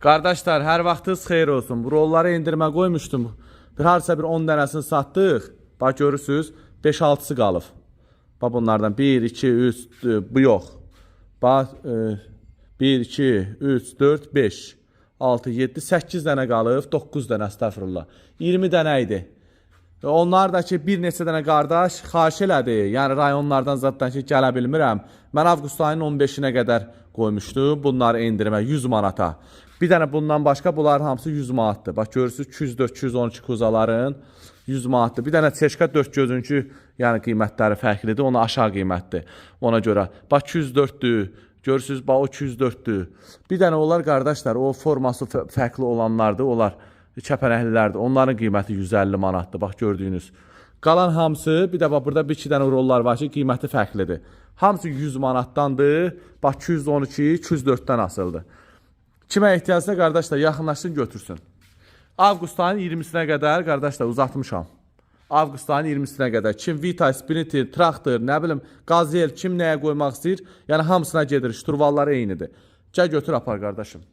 Qardaşlar, hər vaxtınız xeyir olsun. Bu rolları endirmə qoymuşdum. Bir harasa bir 10 dənəsini satdıq. Bax görürsüz, 5-6-sı qalıb. Bax bunlardan 1, 2, 3, bu yox. Bax 1, 2, 3, 4, 5, 6, 7, 8 dənə qalıb, 9 dənə əstəğfurullah. 20 dənə idi. Onlar da ki bir neçə dənə qardaş xahiş elədi. Yəni rayonlardan zaddan ki gələ bilmirəm. Mən avqust ayının 15-inə qədər qoymuşdum bunları endirimə 100 manata. Bir dənə bundan başqa bunların hamısı 100 manatdır. Bax görürsüz 204, 212 kuzaların 100 manatdır. Bir dənə çeşka 4 gözünkü yəni qiymətləri fərqlidir. Ona aşağı qiymətdir. Ona görə bax 204-dür. Görürsüz bax o 204-dür. Bir dənə onlar qardaşlar o forması fərqli olanlardır. Onlar kəpənəklilərdir. Onların qiyməti 150 manatdır. Bax gördüyünüz. Qalan hamısı, bir də bax burada bir iki dənə rollar var ki, qiyməti fərqlidir. Hamısı 100 manatdandır. Bax 212, 204-dən asıldı. Kimə ehtiyacsa qardaşlar yaxınlaşsın götürsün. Avqust ayının 20-sinə qədər qardaşlar uzatmışam. Avqust ayının 20-sinə qədər kim Vita, Sprinter, traktor, nə bilim, Gazel kim nəyə qoymaq istəyir, yəni hamısına gedir. Şturvalları eynidir. Gəl götür apar qardaşım.